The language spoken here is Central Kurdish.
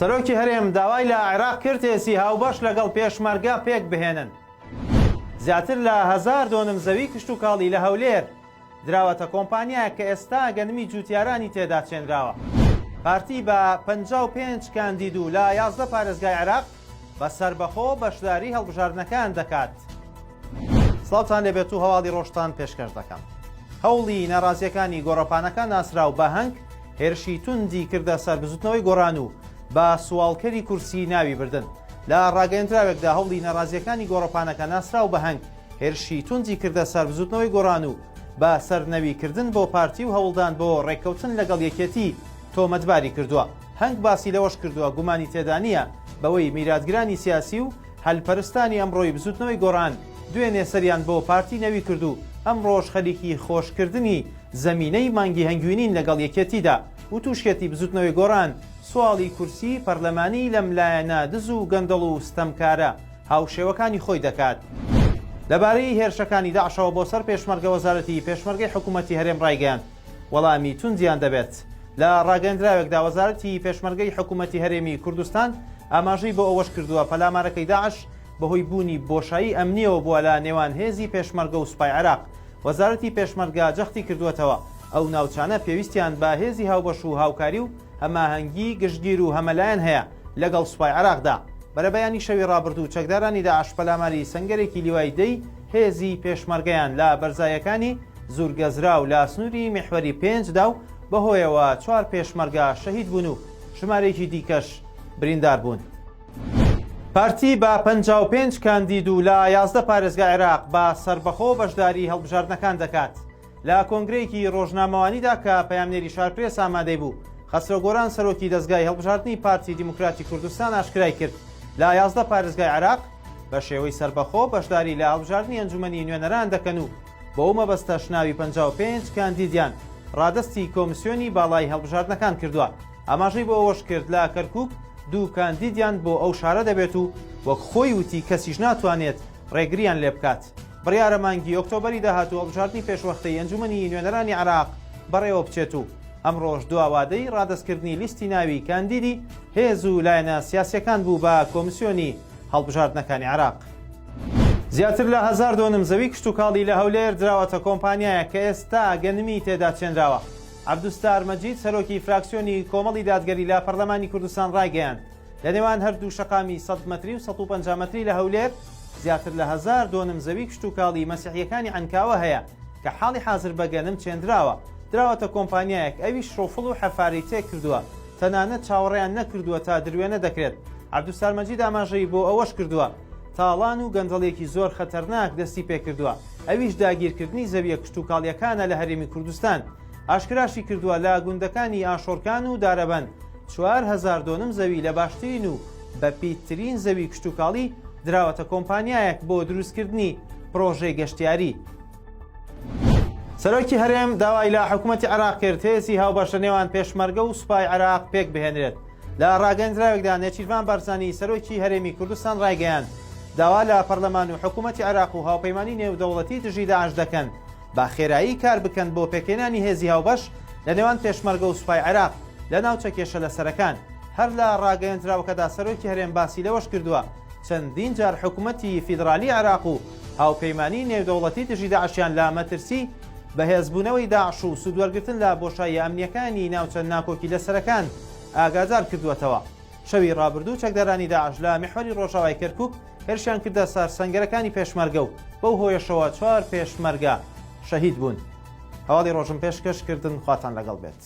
سەرۆکی هەرێم داوای لە عێراق کرد هێزی هاوبەش لەگەڵ پێشمەرگە پێکبهێنن. زیاتر لە هەزار دۆنم زەوی کشتوکاڵی لە هەولێر دراوەتە کۆمپانیایەک کە ئێستا گەنمی جووتیارانی تێدا چێنراوە. پارتی بە 55 کاندید و لە 11 پارێزگای عێراق بە سەربەخۆ بەشداری هەڵبژاردنەکان دەکات. سڵاوتان لێبێت و هەواڵی ڕۆژتان پێشکەش دەکەم. هەوڵی ناڕازییەکانی گۆڕەپانەکە ناسراو بە هەنگ هێرشی توندی کردە سەر بزوتنەوەی گۆڕان و بە سواڵکەری کورسی ناوی بردن. لە ڕاگەیەندراوێکدا هەوڵی ناڕازییەکانی گۆڕەپانەکە ناسراو بە هەنگ هێرشی توندی کردە سەر بزوتنەوەی گۆڕان و بە سەرنەوی کردن بۆ پارتی و هەوڵدان بۆ ڕێککەوتن لەگەڵ یەکێتی تۆمەتباری کردووە. هەنگ باسی لەوەش کردووە گومانی تێدا نییە بەوەی میراتگرانی سیاسی و هەلپەرستانی ئەمڕۆی بزوتنەوەی گۆڕان دوێنێ سەریان بۆ پارتی نەوی کرد و ئەمڕۆش خەریکی خۆشکردنی زەمینەی مانگی هەنگوینین لەگەڵ یەکێتیدا وتوشیەتی بزوتنەوەی گۆڕان سواڵی کورسی پەرلەمانی لەم لایەنە دز و گەندەڵ و ستەمکارە هاوشێوەکانی خۆی دەکات. لەبارەی هێرشەکانی داعشەوە بۆ سەر پێشمەرگە وەزارەتی پێشمەرگەی حکومەتی هەرێم ڕایگەیاند وەڵامی توندیان دەبێت. لە ڕاگەیەندراوێکدا وەزارەتی پێشمەرگەی حکومەتی هەرێمی کوردستان ئاماژەی بۆ ئەوەش کردووە پەلامارەکەی داعش بەهۆی بوونی بۆشایی ئەمنییەوە بووە لە نێوان هێزی پێشمەرگە و سوپای عێراق. وەزارەتی پێشمەرگە جەختی کردووەتەوە ئەو ناوچانە پێویستیان بە هێزی هاوبەش و هاوکاری و هەماهەنگی گشتگیر و هەمەلایەن هەیە لەگەڵ سوپای عێراقدا. بەرەبەیانی شەوی ڕابردوو چەکدارانی داعش پەلاماری سەنگەرێکی لیوای دەی هێزی پێشمەرگەیان لە بەرزاییەکانی زورگەزراو لە سنووری میحوەری پێنج دا و بەهۆیەوە چوار پێشمەرگە شەهید بوون و ژمارەیەکی دیکەش بریندار بوون. پارتی بە 55 کاندید و لە 11 پارێزگای عێراق بە سەربەخۆ بەشداری هەڵبژاردنەکان دەکات. لە کۆنگرەیەکی ڕۆژنامەوانیدا کە پەیامنێری شارپرێس ئامادەی بوو، خەسرەو گۆران سەرۆکی دەزگای هەڵبژاردنی پارتی دیموکراتی کوردستان ئاشکرای کرد، لە 11 پارێزگای عێراق بە شێوەی سەربەخۆ بەشداری لە هەڵبژاردنی ئەنجومەنی نوێنەران دەکەن و بەو مەبەستەش ناوی 55 کاندیدیان ڕادەستی کۆمسیۆنی باڵای هەڵبژاردنەکان کردووە. ئاماژەی بۆ ئەوەش کرد لە کەرکوک دوو کاندیدیان بۆ ئەو شارە دەبێت و وەک خۆی وتی کەسیش ناتوانێت ڕێگریان لێبکات. بڕیارە مانگی ئۆکتۆبەری داهاتوو هەڵبژاردنی پێشوەختەی ئەنجومەنی نوێنەرانی عێراق بەڕێوەبچێت و ئەمڕۆش دوا وادەی ڕادەستکردنی لیستی ناوی کاندیدی هێز و لایەنە سیاسییەکان بوو بە کۆمسیۆنی هەڵبژاردنەکانی عێراق. زیاتر لە هەزار دۆنم زەوی کشتوکاڵی لە هەولێر دراوەتە کۆمپانیایەک کە ئێستا گەنمی تێدا چێنراوە. عەبدولستار مەجید سەرۆکی فراکسیۆنی کۆمەڵی دادگەری لە پەرلەمانی کوردستان ڕایگەیاند، لە نێوان هەردوو شەقامی 100 مەتری و 150 مەتری لە هەولێر زیاتر لە هەزار دۆنم زەوی کشتوکاڵی مەسیحییەکانی عەنکاوە هەیە کە حاڵی حازر بە گەنم چێندراوە دراوەتە کۆمپانیایەک ئەویش شۆفڵ و حەفارەی تێکردووە تەنانەت چاوەڕێیان نەکردووە تا دروێنە دەکرێت. عەبدولستار مەجید ئاماژەی بۆ ئەوەش کردووە، تاڵان و گەندەڵیەکی زۆر خەتەرناک دەستی پێکردووە، ئەویش داگیرکردنی زەویە کشتوکاڵیەکانە لە هەرێمی کوردستان. ئاشکراشی کردووە، لە گوندەکانی ئاشۆرکان و دارەبەند 4000 دۆنم زەوی لە باشترین و بەپیتترین زەوی کشتوکاڵی دراوەتە کۆمپانیایەک بۆ دروستکردنی پرۆژەی گەشتیاری. سەرۆکی هەرێم داوای لە حکومەتی عێراق کرد هێزی هاوبەش لە نێوان پێشمەرگە و سوپای عێراق پێکبهێنرێت. لە ڕاگەیەندراوێکدا نێچیرڤان بارزانی سەرۆکی هەرێمی کوردستان ڕایگەیاند، داوا لە پەرلەمان و حکومەتی عێراق و هاوپەیمانی نێودەوڵەتی دژی داعش دەکەن بە خێرایی کار بکەن بۆ پێکهێنانی هێزی هاوبەش لە نێوان پێشمەرگە و سوپای عێراق لە ناوچە کێشە لەسەرەکان. هەر لە ڕاگەیەندراوەکەدا سەرۆکی هەرێم باسی لەوەش کردووە، چەندین جار حکومەتی فیدرالی عێراق و هاوپەیمانی نێودەوڵەتی دژی داعشیان لە مەترسی بەهێزبوونەوەی داعش و سوودوەرگرتن لە بۆشاییە ئەمنییەکانی ناوچە ناکۆکی لەسەرەکان ئاگادار کردووەتەوە. شەوی ڕابردوو چەکدارانی داعش لە میحوەری ڕۆژاوای کەرکوک هێرشیان کردە سەر سەنگەرەکانی پێشمەرگە و بەو هۆیەشەوە چوار پێشمەرگە شەهید بوون. هەواڵی ڕۆژم پێشکەش کردن خواتان لەگەڵ بێت.